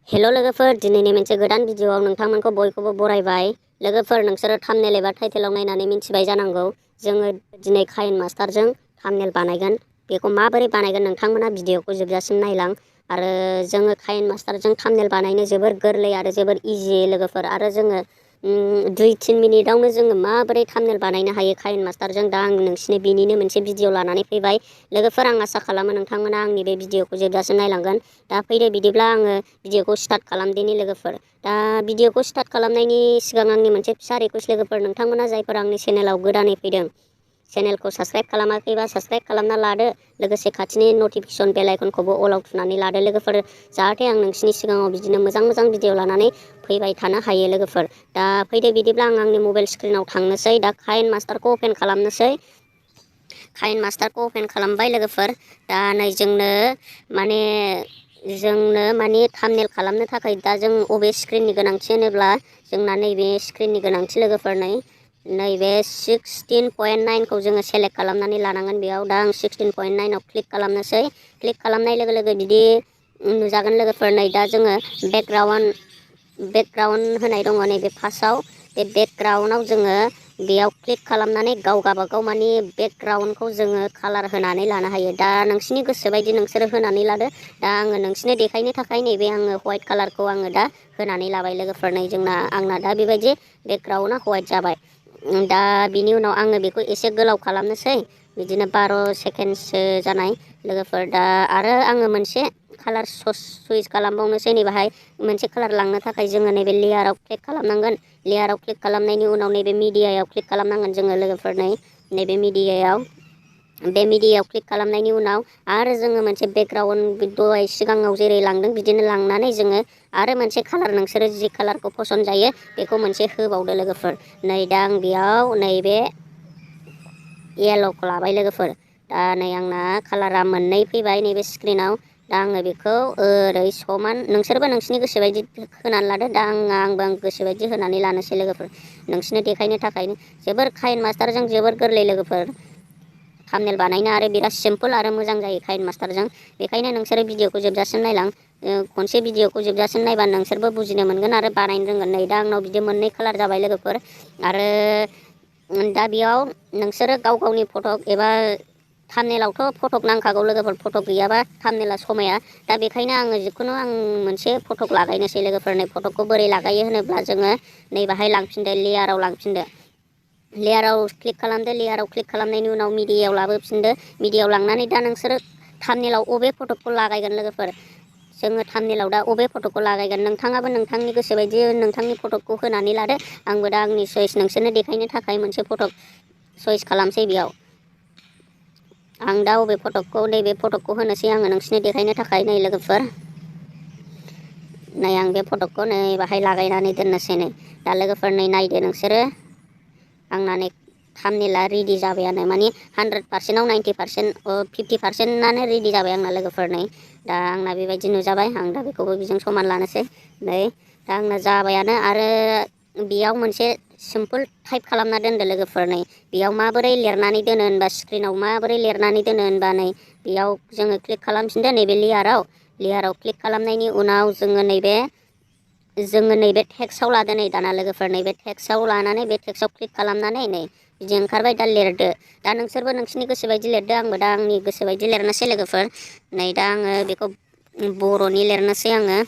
हेल' लोगोफोर, दिनैनि मोनसे गोदान भिडिअआव नोंथांमोनखौ बयखौबो बरायबाय। लोगोफोर, नोंसोरो थाम्बनेल एबा टाइटेलाव नायनानै मिन्थिबाय जानांगौ जोङो दिनै काइन मास्टारजों थाम्बनेल बानायगोन। बेखौ माबोरै बानायगोन नोंथांमोना भिडिअखौ जोबजासिम नायलां। आरो जोङो काइन मास्टारजों थाम्बनेल बानायनो जोबोर गोरलै आरो जोबोर इजि लोगोफोर। आरो जोङो 2-3 मिनिटावनो जोङो माबोरै थाम्बनेल बानायनो हायो काइन मास्टारजों। दा आं नोंसिनो बिनिनो मोनसे भिडिअ लानानै फैबाय। लोगोफोर, आं आसा खालामो नोंथांमोना आंनि बे भिडिअखौ जोबजासिम नायलांगोन। दा फैदो बिदिब्ला आङो भिडिअखौ स्टार्ट खालामदिनि लोगोफोर। दा भिडिअखौ स्टार्ट खालामनायनि सिगां आंनि मोनसे फिसा रिक्वेस्ट लोगोफोर, नोंथांमोना जायफोर आंनि चेनेलाव गोदानै फैदों चेनेलखौ साबस्क्राइब खालामाखैबा साबस्क्राइब खालामना लादो। लोगोसे खाथिनि नटिफिकेसन बेल आइकनखौबो अलाव थुनानै लादो लोगोफोर, जाहाथे आं नोंसिनि सिगाङाव बिदिनो मोजां भिडिअ लानानै फैबाय थानो हायो लोगोफोर। दा फैदो बिदिब्ला आं आंनि मबाइल स्क्रिनाव थांनोसै। दा काइन मास्टारखौ अपेन खालामनोसै। काइन मास्टारखौ अपेन खालामबाय लोगोफोर। दा नै जोंनो माने थाम्बनेल खालामनो थाखाय दा जों अबे स्क्रिननि गोनांथि होनोब्ला जोंना नैबे स्क्रिननि गोनांथि लोगोफोर। नैबे 16.9खौ जोङो सेलेक्ट खालामनानै लानांगोन बेयाव। दा आं 16.9आव क्लिक खालामनोसै। क्लिक खालामनाय लोगो लोगो बिदि नुजागोन लोगोफोर। नै दा जोङो बेकग्राउन्ड होनाय दङ नैबे फार्स्टआव। बे बेकग्राउन्डआव जोङो बेयाव क्लिक खालामनानै गावगाबागाव माने बेकग्राउन्डखौ जोङो कालार होनानै लानो हायो। दा नोंसिनि गोसो बायदि नोंसोरो होनानै लादो। दा आङो नोंसिनो देखायनो थाखाय नैबे आङो व्हाइट कालारखौ आङो दा होनानै लाबाय लोगोफोर। नै आंना दा बेबायदि बेकग्राउन्डआ व्हाइट जाबाय। दा बिनि उनाव आङो बेखौ एसे गोलाव खालामनोसै, बिदिनो 12 सेकेन्डसो जानाय लोगोफोर। दा आरो आङो मोनसे कालार सुइस खालामबावनोसै। नैबाहाय मोनसे कालार लांनो थाखाय जोङो नैबे लेयाराव क्लिक खालामनांगोन। लेयाराव क्लिक खालामनायनि उनाव नैबे मिडियायाव क्लिक खालामनांगोन जोङो लोगोफोर। नैबे मिडियायाव क्लिक खालामनायनि उनाव आरो जोङो मोनसे बेकग्राउन्ड दहाय सिगाङाव जेरै लांदों बिदिनो लांनानै जोङो आरो मोनसे कालार, नोंसोरो जि कालारखौ फसन जायो बेखौ मोनसे होबावदो लोगोफोर। नै दा आं बेयाव नैबे येल्ल'खौ लाबाय लोगोफोर। दा नै आंना कालारा मोननै फैबाय नैबे स्क्रिनाव। दा आङो बेखौ ओरै समान, नोंसोरबो नोंसिनि गोसो बायदि होनानै लादो। दा आंबो गोसो बायदि होनानै लानोसै लोगोफोर, नोंसिनो देखायनो थाखायनो। जोबोर काइन मास्टारजों जोबोर गोरलै लोगोफोर थाम्बनेल बानायनो, आरो बिराद सिम्पोल आरो मोजां जायो काइन मास्टारजों। बेखायनो नोंसोरो भिडिअखौ जोबजासिम नायलां। खनसे भिडिअखौ जोबजासिम नायबा नोंसोरबो बुजिनो मोनगोन आरो बानायनो रोंगोन। नै दा आंनाव बिदि मोननै कालार जाबाय लोगोफोर। आरो दा बेयाव नोंसोरो गाव गावनि फट' एबा थाम्बनेलावथ' फट' नांखागौ लोगोफोर। फट' गैयाबा थाम्बनेला समाया। दा बेखायनो आङो जिखुनु मोनसे फट' लागायनोसै लोगोफोर। नै फट'खौ बोरै लागायो होनोब्ला जोङो नैबाहाय लांफिनदो, लेयाराव लांफिनदो। लेयाराव क्लिक खालामदो। लेयाराव क्लिक खालामनायनि उनाव मिडियायाव लाबोफिनदो। मिडियायाव लांनानै दा नोंसोरो थाम्बनेलाव अबे फट'खौ लागायगोन लोगोफोर, जोङो थाम्बनेलाव दा अबे फट'खौ लागायगोन नोंथाङाबो नोंथांनि गोसो बायदि नोंथांनि फट'खौ होनानै लादो। आंबो दा आंनि चयस नोंसोरनो देखायनो थाखाय मोनसे फट' चयस खालामसै बेयाव। आं दा अबे फट'खौ, नैबे फट'खौ होनोसै आङो नोंसिनो देखायनो थाखाय। नै लोगोफोर, नै आं बे फट'खौ नै बाहाय लागायनानै दोननोसै। नै दा लोगोफोर नै नायदो नोंसोरो, आंना नै थाम्बनेला रेडि जाबायानो, माने 100%आव 90%, 50%आनो रेडि जाबाय आंना लोगोफोर। नै दा आंना बेबायदि नुजाबाय। आं दा बेखौबो बेजों समान लानोसै। नै दा आंना जाबायानो। आरो बेयाव मोनसे सिम्पोल टाइप खालामना दोनदो लोगोफोर। नै बेयाव माबोरै लिरनानै दोनो होनबा, स्क्रिनाव माबोरै लिरनानै दोनो होनबा, नै बेयाव जोङो क्लिक खालामफिनदो नैबे लेयाराव क्लिक खालामनायनि उनाव जोङो नैबे टेक्स्टआव लादो। नै दाना लोगोफोर नैबे टेक्स्टआव लानानै बे टेक्स्टआव क्लिक खालामनानै नै बिदि ओंखारबाय। दा लिरदो। दा नोंसोरबो नोंसिनि गोसो बायदि लिरदो। आंबो दा आंनि गोसो बायदि लिरनोसै लोगोफोर। नै दा आङो बेखौ बर'नि लिरनोसै आङो।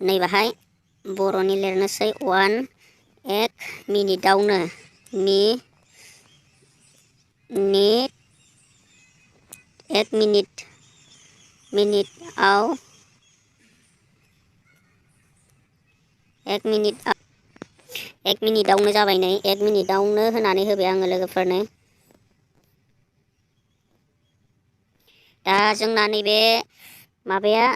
नैबाहाय बर'नि लिरनोसै। 1 मिनिटावनो एक मिनिटावनो जाबाय। नै 1 मिनिटावनो होनानै होबाय आङो लोगोफोरनो। दा जोंना नैबे माबाया,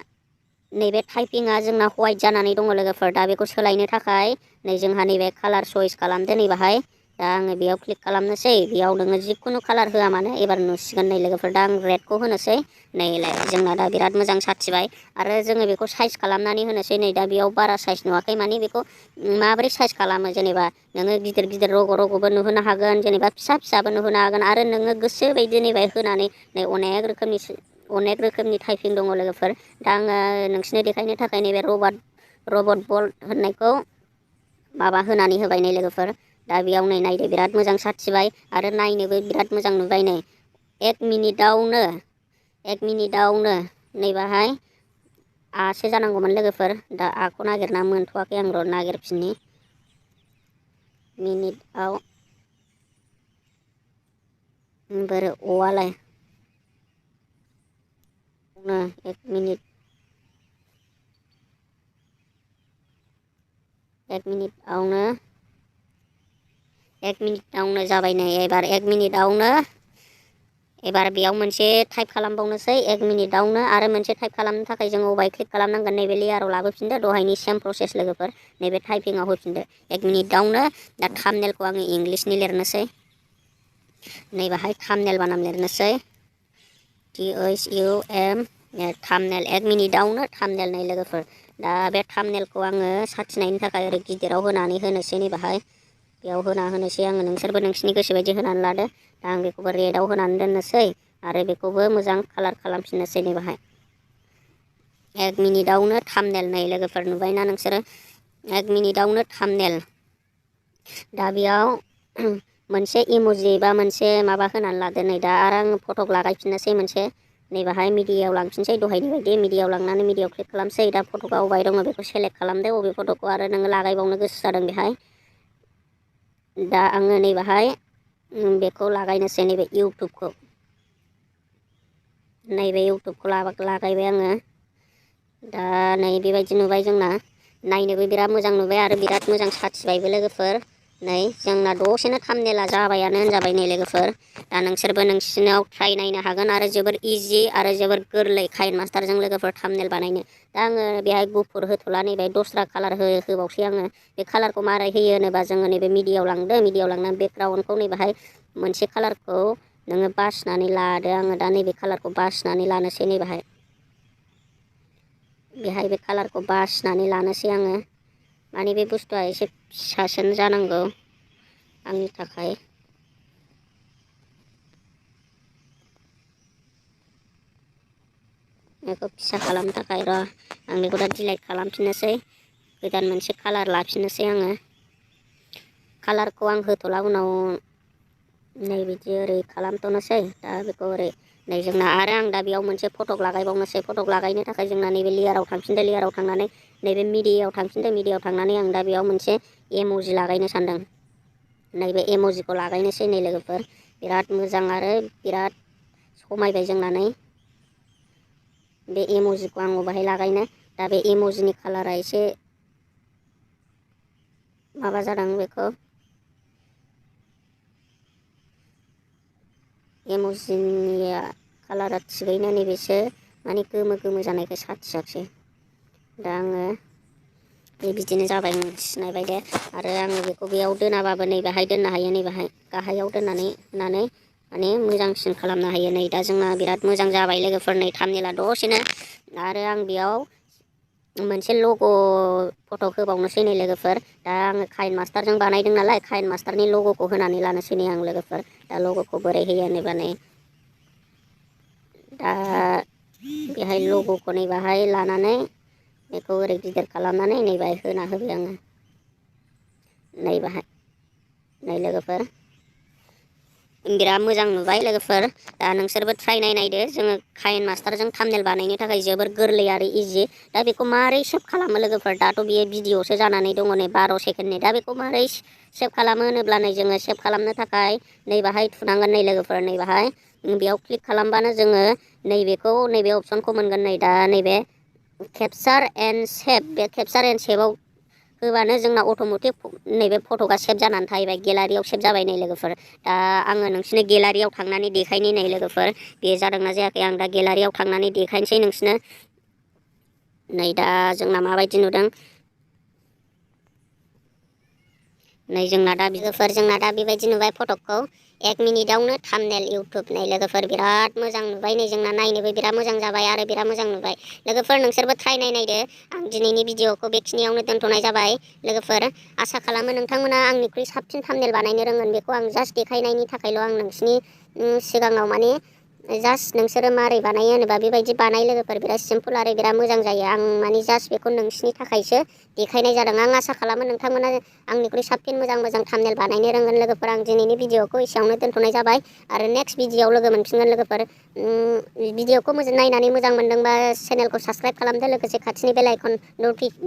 नैबे टाइपिंआ जोंना व्हाइट जानानै दङ लोगोफोर। दा बेखौ सोलायनो थाखाय नै जोंहा नैबे कालार चयस खालामदो। नैबाहाय दा आङो बेयाव क्लिक खालामनोसै। बेयाव नोङो जिखुनु कालार होआ मानो एबार नुसिगोन। नै लोगोफोर दा आं रेडखौ होनोसै। नैलाय जोंना दा बिराद मोजां साथिबाय। आरो जोङो बेखौ साइज खालामनानै होनोसै। नै दा बेयाव बारा साइज नुवाखै, माने बेखौ माबोरै साइज खालामो, जेनेबा नोङो गिदिर गिदिर रग' रग'बो नुहोनो हागोन, जेनेबा फिसा फिसाबो नुहोनो हागोन। आरो नोङो गोसो बायदि नैबाय होनानै नै अनेक रोखोमनि टाइपिं दङ लोगोफोर। दा आङो नोंसिनो देखायनो थाखाय नैबे रबट बल्ट होननायखौ माबा होनानै होबाय नै लोगोफोर। दा बेयाव नै नायदो बिराद मोजां साथिबाय आरो नायनोबो बिराद मोजां नुबाय नै। एक मिनिटावनो नैबाहाय आसो जानांगौमोन लोगोफोर। दा आखौ नागिरना मोनथ'वाखै आं, र' नागिरफिननि। मिनिटआव बोरो अआलाय एक मिनिटआवनो जाबाय नै। एबार बेयाव मोनसे टाइप खालामबावनोसै 1 मिनिटआवनो। आरो मोनसे टाइप खालामनो थाखाय जोङो अबाय क्लिक खालामनांगोन, नैबे लेयाराव लाबोफिनदो, दहायनि सेम प्रसेस लोगोफोर। नैबे टाइपिंआव होफिनदो 1 मिनिटआवनो। दा थाम्बनेलखौ आङो इंलिसनि लिरनोसै, नैबाहाय थाम्बनेल बानाम लिरनोसै, THUM थाम्बनेल। 1 मिनिटआवनो थाम्बनेल नै लोगोफोर। दा बे थाम्बनेलखौ आङो साथिनायनि थाखाय ओरै गिदिराव होनानै होनोसै नैबाहाय। बेयाव होनोसै आङो, नोंसोरबो नोंसिनि गोसो बायदि होनानै लादो। दा आं बेखौबो रेडआव होनानै दोननोसै आरो बेखौबो मोजां कालार खालामफिननोसै नैबाहाय। 1 मिनिटआवनो थाम्बनेल नै लोगोफोर, नुबायना नोंसोरो? 1 मिनिटआवनो थाम्बनेल। दा बेयाव मोनसे इम'जि बा मोनसे माबा होनानै लादो नै। दा आरो आङो फटक लागायफिननोसै मोनसे, नैबाहाय मिडियायाव लांफिनसै, दहायनि बायदि मिडियायाव लांनानै मिडियायाव क्लिक खालामसै। दा फटकआ अबाय दङ बेखौ सेलेक्ट खालामदो, अबे फटकखौ आरो नोङो लागायबावनो गोसो जादों बेहाय। दा आङो नैबाहाय बेखौ लागायनोसै, नैबे इउटुबखौ लागायबाय आङो। दा नै बेबायदि नुबाय जोंना, नायनोबो बिराद मोजां नुबाय आरो बिराद मोजां साथिबायबो लोगोफोर। नै जोंना दसेनो थाम्बनेला जाबायानो होनजाबाय नै लोगोफोर। दा नोंसोरबो नोंसिनाव ट्राइ नायनो हागोन आरो जोबोर इजि आरो जोबोर गोरलै काइन मास्टारजों लोगोफोर थाम्बनेल बानायनो। दा आङो बेहाय गुफुर होथ'ला, नैबे दस्रा कालार होबावसै आङो। बे कालारखौ मारै होयो होनोबा, जोङो नैबे मिडियायाव लांदो, मिडियायाव लांनानै बेकग्राउन्डखौ नैबाहाय मोनसे कालारखौ नोङो बासिनानै लादो। आङो दा नैबे कालारखौ बासिनानै लानोसै नैबाहाय। बेहाय बे कालारखौ बासिनानै लानोसै आङो। माने बे बुस्थुआ एसे फिसासो जानांगौ आंनि थाखाय। बेखौ फिसा खालामनो थाखाय र' आं बेखौ दा डिलाइट खालामफिननोसै, गोदान मोनसे कालार लाफिननोसै आङो। कालारखौ आं होथ'ला, उनाव नै बिदि ओरै खालामथ'नोसै। दा बेखौ ओरै नै जोंना आरो आं दा बेयाव मोनसे फटक लागायबावनोसै। फटक लागायनो थाखाय जोंना नैबे लेयाराव थांफिनदो, लेयाराव थांनानै नैबे मिडियायाव थांफिनदो, मिडियायाव थांनानै आं दा बेयाव मोनसे इम'जि लागायनो सानदों। नैबे इम'जिखौ लागायनोसै नै लोगोफोर। बिराद मोजां आरो बिराद समायबाय जोंना नै। बे इम'जिखौ आं अबाहाय लागायनो। दा बे इम'जिनि कालारा एसे माबा जादों, बेखौ इम'जिनिया कालारा थिगैनो नैबेसो माने गोमो गोमो जानायखाय साथियाखिसै। दा आङो बिदिनो जाबाय सिनायबाय दे। आरो आङो बेखौ बेयाव दोनाबाबो नैबाहाय दोननो हायो, नैबाहाय गाहायाव दोननानै होनानै माने मोजांसिन खालामनो हायो। नै दा जोंना बिराद मोजां जाबाय लोगोफोर, नै थाम्बनेला दसेनो। आरो आं बेयाव मोनसे लग' फट' होबावनोसै नै लोगोफोर। दा आङो काइन मास्टारजों बानायदों नालाय, काइन मास्टारनि लग'खौ होनानै लानोसै नै आं लोगोफोर। दा लग'खौ बोरै होयो होनोबा नै दा बेहाय लग'खौ नैबाहाय लानानै बेखौ ओरै गिदिर खालामनानै नैबाहाय होना होबाय आङो, नैबाहाय नै लोगोफोर। बिराद मोजां नुबाय लोगोफोर। दा नोंसोरबो ट्राइ नायदो। जोङो काइन मास्टारजों थाम्बनेल बानायनो थाखाय जोबोर गोरलै आरो इजि। दा बेखौ मारै सेभ खालामो लोगोफोर? दाथ' बियो भिडिअ'सो जानानै दङ नै 12 सेकेन्डनि। दा बेखौ मारै सेभ खालामो होनोब्ला, नै जोङो सेभ खालामनो थाखाय नैबाहाय थुनांगोन नै लोगोफोर। नैबाहाय बेयाव क्लिक खालामबानो जोङो नैबेखौ, नैबे अपसनखौ मोनगोन नै। दा नैबे केपचार एन्ड सेभ, बे केपचार एन्ड सेभआव होबानो जोंना अट'मेटिक नैबे फटकआ सेभ जानानै थाहैबाय, गेलारियाव सेभ जाबाय नै लोगोफोर। दा आङो नोंसिनो गेलारियाव थांनानै देखायनि नै लोगोफोर, बे जादोंना जायाखै। आं दा गेलारियाव थांनानै देखायनोसै नोंसिनो। नै दा जोंना माबायदि नुदों। नै जोंना दा बेबायदि नुबाय फटकखौ। 1 मिनिटआवनो थाम्बनेल इउटुब नै लोगोफोर, बिराद मोजां नुबाय नै जोंना। नायनोबो बिराद मोजां जाबाय आरो बिराद मोजां नुबाय लोगोफोर। नोंसोरबो ट्राइ नायदो। आं दिनैनि भिडिअ'खौ बेखिनियावनो दोनथ'नाय जाबाय लोगोफोर। आसा खालामो नोंथांमोना आंनिख्रुइ साबसिन थाम्बनेल बानायनो रोंगोन। बेखौ आं जास्ट देखायनायनि थाखायल' आं नोंसिनि सिगाङाव माने जास्ट नोंसोरो मारै बानायो होनोबा बेबायदि बानाय लोगोफोर बिराद सिम्पोल आरो बिराद मोजां जायो। आं माने जास्ट बेखौ नोंसिनि थाखायसो देखायनाय जादों। आं आसा खालामो नोंथांमोना आंनिख्रुइ साबसिन मोजां थाम्बनेल बानायनो रोंगोन लोगोफोर। आं दिनैनि भिडिअखौ एसेयावनो दोनथ'नाय जाबाय आरो नेक्स्ट भिडिअआव लोगो मोनफिनगोन लोगोफोर। भिडिअखौ नायनानै मोजां मोनदोंबा चेनेलखौ साबस्क्राइब खालामदो, लोगोसे खाथिनि बेल आइकन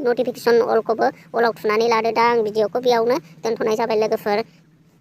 नटिफिकेसन अलखौबो अलाव थुनानै लादो। दा आं भिडिअखौ बेयावनो दोनथ'नाय जाबाय लोगोफोर।